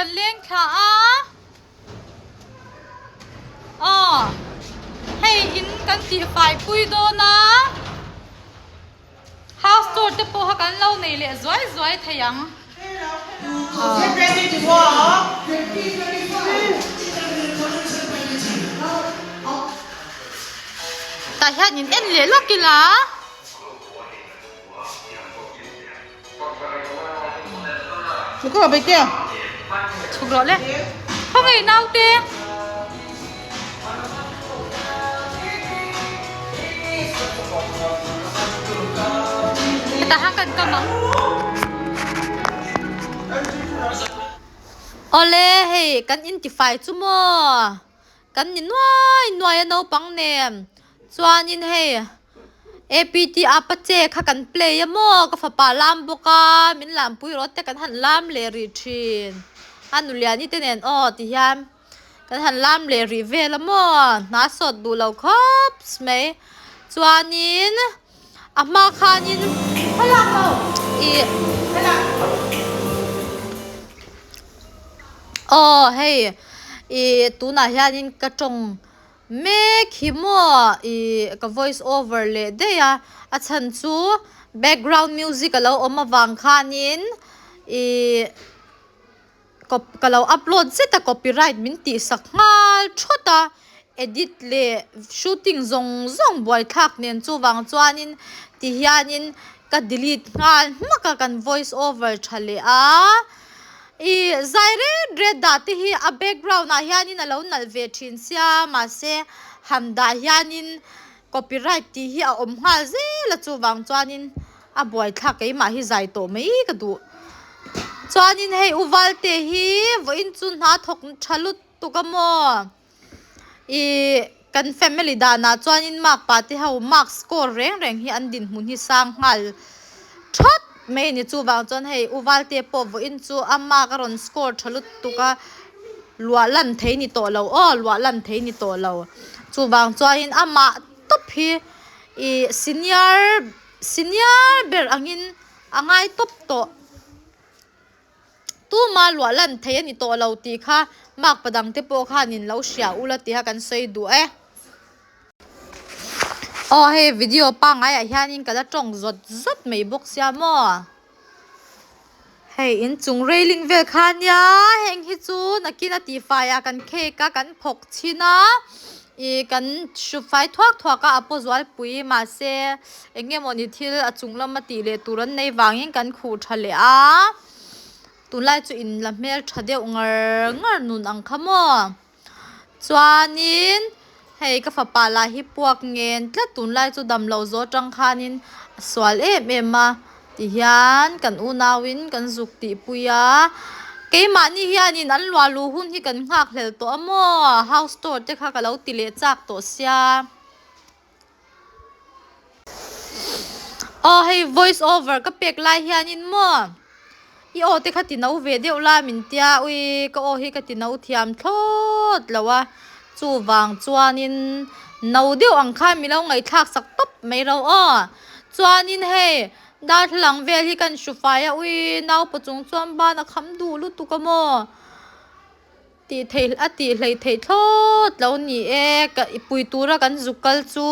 kan leng thla a aw hei in kan tih fai pui dawn a house tour te pawh kha kan lo nei leh zuai zuai thei ang tah hian in en leh lawk ila. Chhuk rawh le. Khawngaih naute. Hetah hian kan kam ang. Awle hei kan intifai chu maw. Kan ni nuai nuai a naupang nen chuanin hei APT Apache kha kan play a maw ka fapa lam bawk a min lampui rawh te kan han lam leh rih thin a nuliani te nen aw ti hian kan han lam leh rih vel a maw hna sawt duh lo khawp mai chuanin a hma khanin ih aw hei ih tunah hianin ka tawng mek hi maw ih ka voice over leh daih a a chhan chu background music a lo awm avang khanin ih. Ka lo upload zet a copyright min tih sak nghal thawt a edit leh shooting zawng zawng buaithlak nen chuvang chuanin ti hianin ka delete nghal hmak a kan voice over tha leh a ih zai ret ret dah te hi a background ah hianin a lo nalh ve thin sia mahse han dah hianin copyright tih hi a awm nghal zel a chuvang chuanin. A buaithlak keimah hi zai tawh mai ka duh. Chuanin hei u Valte hi vawiin chu hna thawk tha lutuk a maw? Ih kan family danah chuanin mark pa te ho mark score reng reng hi an dinhmun hi sang nghal that mai a ni. Chuvang chuan hei u Valte pawh vawiin chu a mark a rawn score tha lutuk a, luah lan thei ni tawh lo aw, luah lan thei ni tawh lo. Chuvang chuanin amah tawp hi ih senior. Senior ber angin a ngai tawp tawh. Tuma luah lan thei a ni tawh lo tih kha mark padang te pawh khanin lo hria ula tih kha kan sawi duh e. Aw hei video pangaiah hianin ka la tawng zawt zawt mai bawk sia maw. Hei inchung railing vel kha ania heng hi chu nakin a tihfai ah kan cake a kan phawk chhin a ih kan hru fai thuak thuak a a paw zualpui mahse eng nge mawni thil a chung lama tih leh tur an nei vangin kan khuh tha leh a tunlai chu in la hmeltha deuh ngar ngar nun ang kha maw. Chuanin hei ka fapa lah hi puak ngen tlat tunlai chu damloh zawh atang khanin a sual em em a tihian kan unauin kan zuk tihpui a keimahni hianin an luah luh hun hi kan nghak hlel tawh a maw house tour te kha ka lo ti leh chak tawh sia. Aw hei voice over ka pek lai hianin maw i aw te kha ti no ve deuh la min tia ui ka aw hi ka ti no thiam thlawt lo a chuvang chuanin no deuh ang khan mi lo ngaihthlak sak tawp mai ro aw chuanin hei darthlalang vel hi kan hru fai a ui naupa chung chuan ban a kham duh lutuk a maw. Tih theih a tih hleih theih thlawt lo ni e ka pui tura kan zuk kal chu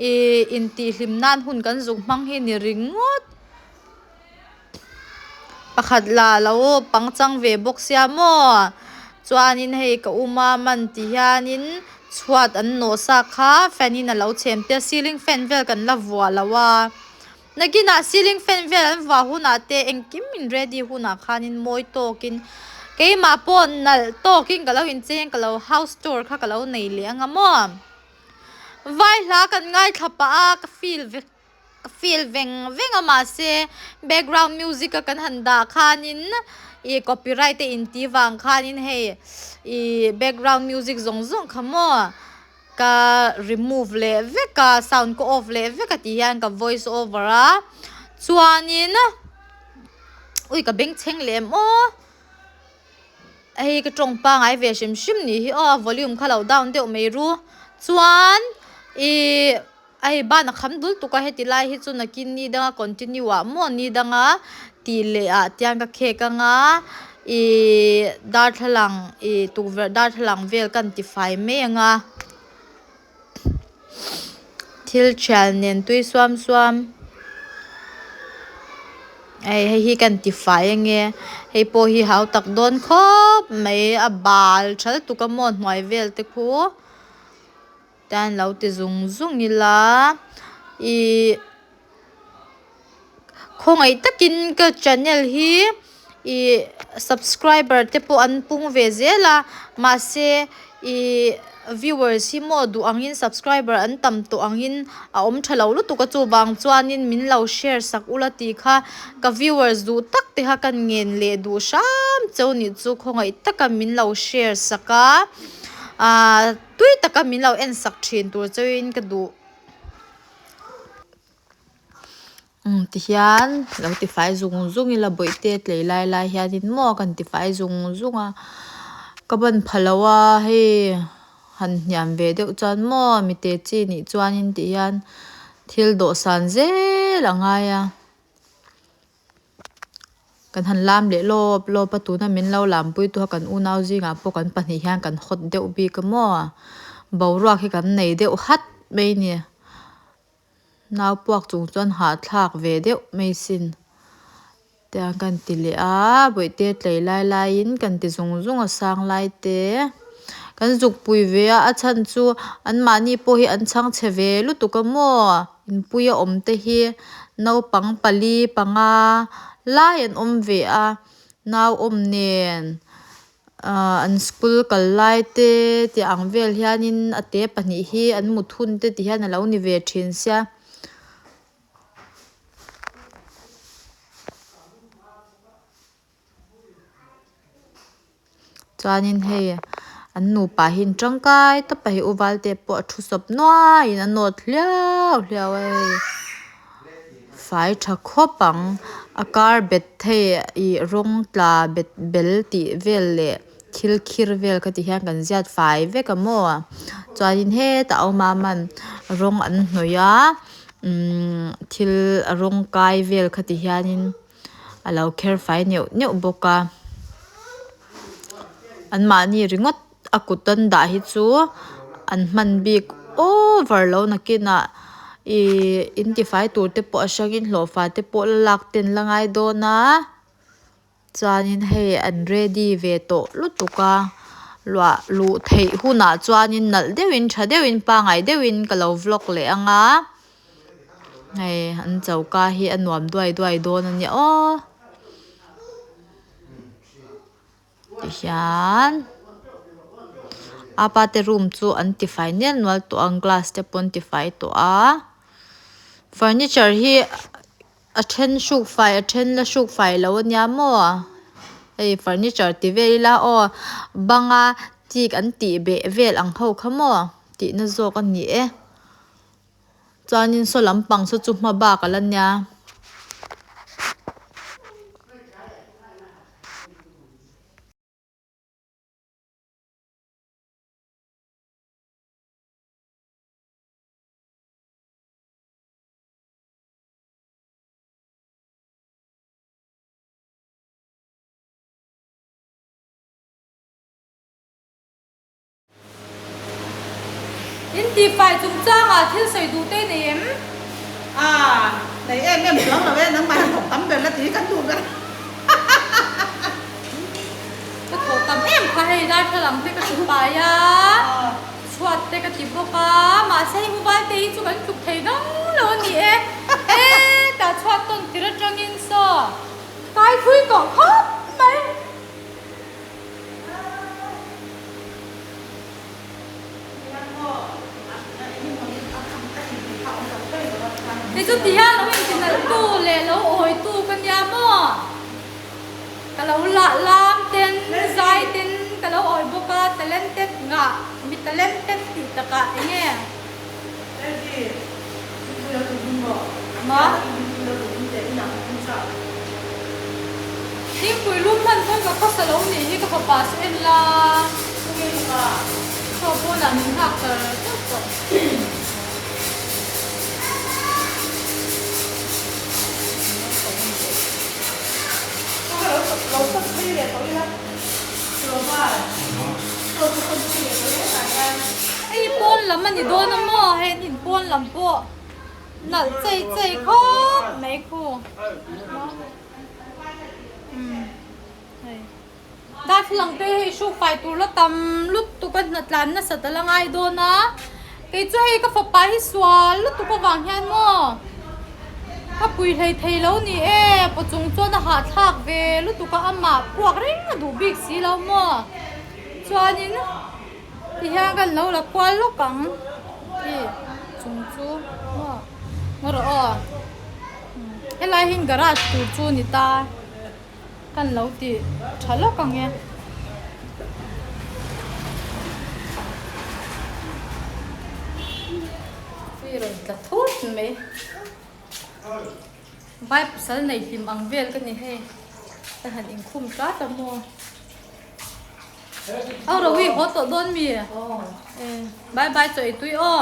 ih intih hlim nan hun kan zuk hmang hi ni ringawt pakhat lah lo pangchang ve bawk sia maw chuanin hei ka uma man ti hianin chhuat an nawh sa kha fan in a lo chhem te ceiling fan vel kan la vuah lo a. Nakinah ceiling fan vel an vuah hunah te engkim in ready hunah khanin mawi tawkin keimah pawh nalh tawkin ka lo incheng ka lo house tour kha ka lo nei leh anga maw. Vai hla kan ngaithla pah a ka feel vek ka feel veng veng a mahse background music a kan han dah khanin ih copyright a intih vang khanin hei ih background music zawng zawng kha maw. Ka remove leh vek a sound ka off leh vek a tih hian ka voice over a chuanin ui ka bengchheng leh em aw hei ka tawng pangai ve hrim hrim nih hi aw volume kha lo down deuh mai ru chuan ih hei ban a kham dul tuk a heti lai hi chu nakin ni danga continue ah maw ni danga tih leh ah tiang ka khek anga. Ihh darthlalang ih tukverh darthlalang vel ka inti fai mai ang a thil thial nen tui suam suam hei hei hi ka inti fai ange hei pawh hi hau tak dawn khawp mai a bal tha lutuk a maw hnuai vel te khu tian lo ti zung zung ila ihh. Khawngaih takin ka channel hi ih subscriber te pawh an pung ve zel a mahse ih viewers hi maw duh angin subscriber an tam tawh angin a awm tha lo lutuk a chuvang chuanin min lo share sak ula tih kha ka viewers duh tak te kha ka ngen leh duh hram cheu nih chu khawngaih taka min lo share sak a ah tui taka min lo en sak thin tur chauhin ka duh. Umm tihian lo tifai zung zung ila bawihte tlei lai lai hianin maw kan tifai zung zung a ka ban pha lo a hei han hniam ve deuh chuan maw mite chi nih chuanin tihian thil dawhsan zel a ngai a. Kan han lam leh lawp lawp a tuna min lo lampui tu a kan unau zingah pawh kan pahnih hian kan hawt deuh bik a maw boruak hi kan nei deuh hat mai a ni. Nau puak chung chuan hahthlak ve deuh mai sin tiang kan ti leh a bawihte tlei lai laiin kan ti zung zung a sang lai te kan zuk pui ve a a chhan chu anmahni pawh hi an chhang chhe ve lutuk a maw inpuia awm te hi naupang pali panga lai an awm ve a nau awm nen. Ahh an school kal lai te tih ang vel hianin a te pahnih hi an mut hun te ti hian alo ni ve thin sia. Chuanin hei an nupa hi an tangkai tawp a hei u valte pawh a thu sawp nuaiin a nawt hliau hliau a hei fai tha khawp ang a kar bet hei ih rawng tla bet bel tih vel leh thil khir vel kha ti hian kan ziat fai vek a maw chuanin hetah a awm a man rawng an hnawih a umm thil a rawng kai vel kha ti hianin. A lo kher fai neuh neuh bawk a anmahni ringawt a kut an dah hi chu an hman bik over lo nakinah ihh in tifai tur te pawh a hrangin hlawhfa te pawh la lak ten la ngai dawn a chuanin hei an ready ve tawh lutuk a luah luh theih hunah chuanin nalh deuhin tha deuhin pangngai deuhin ka lo vlog leh ang a. Hei an choka hi a nuam duai duai dawn a nia aw tihian apa te room chu an tifai nel nual tawh a glass te pawh an tifai tawh a furniture hi a then hruk fai a then la hruk fai lo a nia maw hei furniture ti vel ila aw banga tik an tih beh vel ang ho kha maw tihna zawk a ni e. Chuanin saw lampang saw chu hma bak a la nia. In tihfai chungchangah thil sawi duh te nei em? A, nei em em chuang lo e, nangmah hian thawk tam ber la tih hi kan duh ber. Ka thawh tam em kha hei darthlalang te ka hru pai a, chhuat te ka ti bawk a, mahse hei mobile te hi chu kan tluk thei dang lo a ni e. Hetah chhuat tawn tir atangin saw kai thui tawh khawp mai. Kei chu ti hian lo inti nalh tu leh lo awi tu ka nia maw? Ka lo lah lam ten, zai ten ka lo awi bawk a, talented ngah, mi talented tih takah eng nge? Ma? Thingpui lum hman pawn ka khawsa lo nih hi ka fapa chu en la. Chaw pawnah min nghak char char tawh. leh tawh ila Tiraw Chaw chu sawn pui leh tawh ila hetah hian. Hei pawn lam a ni dawn a maw hei an in pawn lam pawh nalh chei chei khawp mai khu umm hei darthlalang te hei hruk fai tur la tam lutuk a hnatlan nasat a la ngai dawn a kei chu hei ka fapa hi sual lutuk avang hian maw ka pui hlei thei lo ni e paw chung chuan a hahthlak ve lutuk a amah puak reng a duh bik si lo maw chuanin. Ti hian kan lo la kual lawk ang i chung chu maw ngaw rawh aw helai hi garage tur chu a ni ta kan lo ti tha lawk ang e. Tui rawn tla thut mai vai pasal nei hlim ang vel ka ni hei ka han inkhum tlat a maw. Au Rowi haw tawh dawn mi? Bye bye chaw ei tui aw.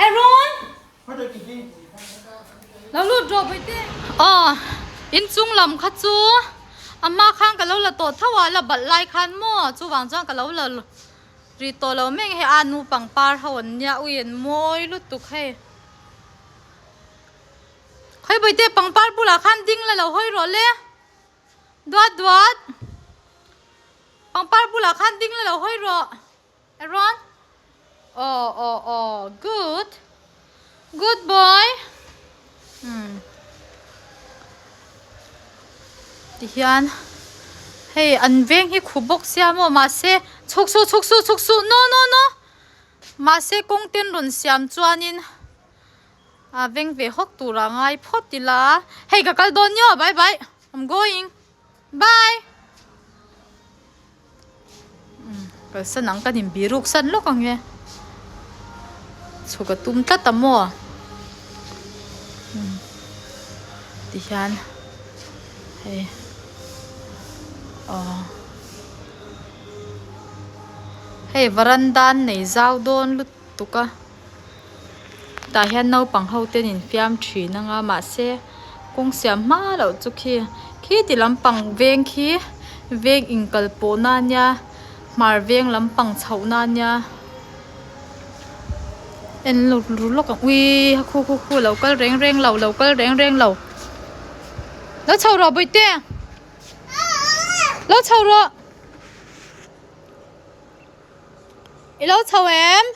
Aaron! Lo lut rawh Bawihte. Aw, inchung lam kha chu a hma khan ka lo la tawh tho a, la balh lai khan maw chuvang chuan ka lo la ri tawh lo mai ang hei a nu pangpar ho an nia ui an mawi lutuk hei. Khawi Bawihte pangpar bulah khan ding la lo hawi rawh le. Duat duat. Pangpar bulah khan ding la lo hawi rawh. Aaron. Aw aw aw good. Good boy. Hmm. Tihian hei an veng hi khu bawk sia maw mahse chhuk suh chhuk suh chhuk suh no no no mahse kawng ten rawn siam chuanin A veng ve hawk tur a ngai phawt ila. Hei ka kal dawn nio bye bye I'm going bye. Kalsan ang kan in biruk san lawk ang e. Chhuk a tum tlat a maw. Ti hian hei aw hei varanda an nei zau dawn lutuk a. Tah hian naupang ho te an infiam thin ang a mahse kawng siam hma loh chu khi khi ti lampang veng khi veng inkal pawh na ania hmar veng lampang chhoh na ania en lut ru lawk ang uii khu khu khu lo kal reng reng lo lo kal reng reng lo lo chho rawh bawihte lo chho rawh. I lo chho em?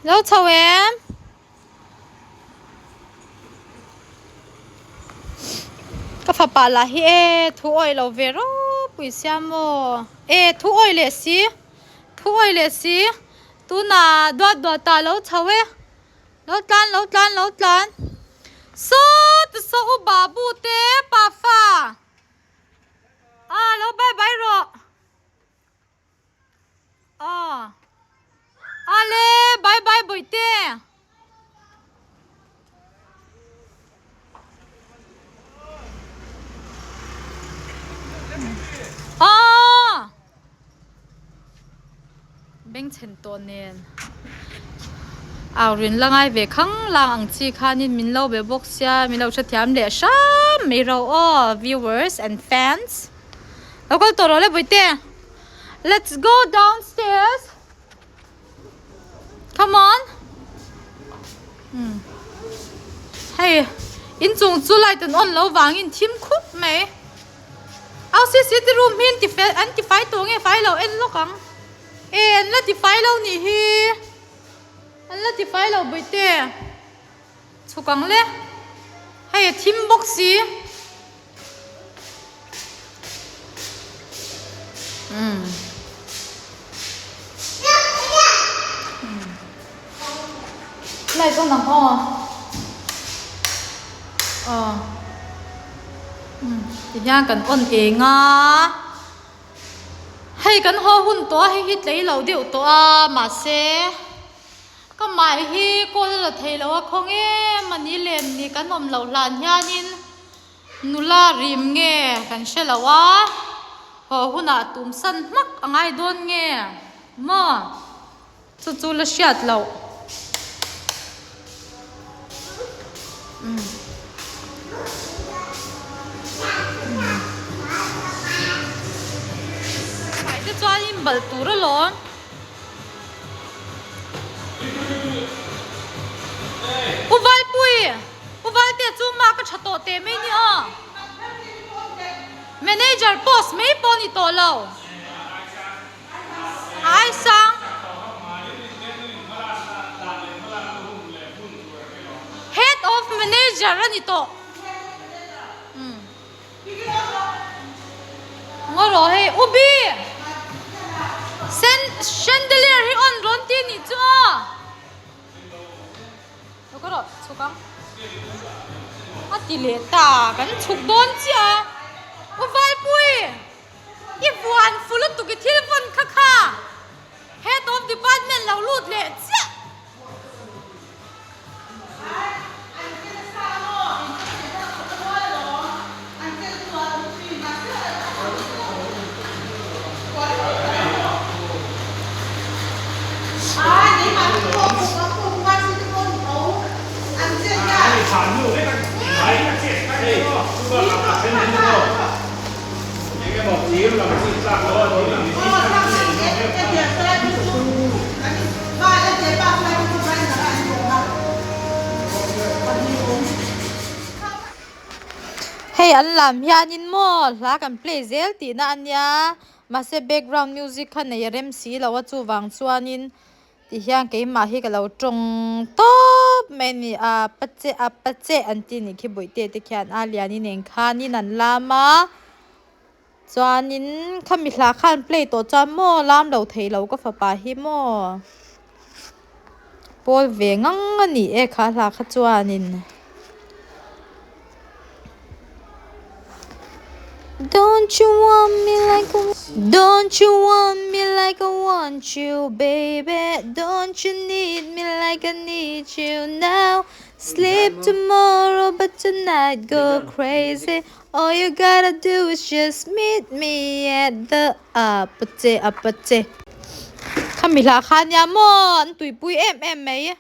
Lo chho em? Ka fapa lah hi e thu awih lo ve ropui sia maw? E thu awih leh si, thu awih leh si tunah duat duat ah lo chho e. Lo tlan lo tlan lo tlan sawt saw u babu te pafa. Ah lo bye bye rawh. Ah. Ale bye bye bawihte. Ah. Bengchhen tawh nen au rin la ngai ve khang lang ang chi khanin min lo be bawk sia min lo hrethiam leh hram mai ro aw viewers and fans lo kal tawh rawh le bawihte let's go downstairs come on hei inchung chu light an on lo vangin thim khup mai. Au CCTV room hi an ti fel an ti fai tawh nge fai lo en lawk ang e an la ti fai lo nih hi an la ti fai lo bawihte chhuk ang le hei a thim bawk si umm light on ang aw aw. Tihian kan on eng a, hei kan haw hun tawh a hei hi tlei lo deuh tawh a mahse ka mai hi kawl a la thei lo a khaw ngem a ni lem ni kan awm loh hlan hianin nula rim nge kan hre lo a haw hunah tum san hmak a ngai dawn nge maw. Chu chu la hriat loh. Thlai te chuanin balh tur alawm. U Valpui! U Valtea chu ma ka tha tawh teh mai ni aw. Manager post mai pawh ni tawh lo. Ai sang. Head of manager a ni tawh. Ngaw rawh hei U Bi! Sen chandelier hi on rawn ti anih chu aw. Lo ka rawh chhuk ang. A ti leh ta kan chhuk dawn chiah a. U Valpui! I vuan fu lutuk i thil vawn kha kha. Head of department lo lut leh chiah. Hei an lam hianin maw hla kan play zel tihna a nia mahse background music kha nei a rem si lo a chuvang chuanin Ti hian keimah hi ka lo tawng tawp mai a ni a, pa che a pa che an tih nih khi bawihte te khian a lianin eng khanin an lam a chuanin khami hla khan play tawh chuan maw lam lo thei lo ka fapa hi maw pawl ve ngang a ni e kha hla kha chuanin. Don't you want me like I Don't you want me like I want you baby Don't you need me like I need you now Sleep tomorrow but tonight go crazy All you gotta do is just meet me at the Apache Apache Khami hla kha nia maw an tuipui em em mai.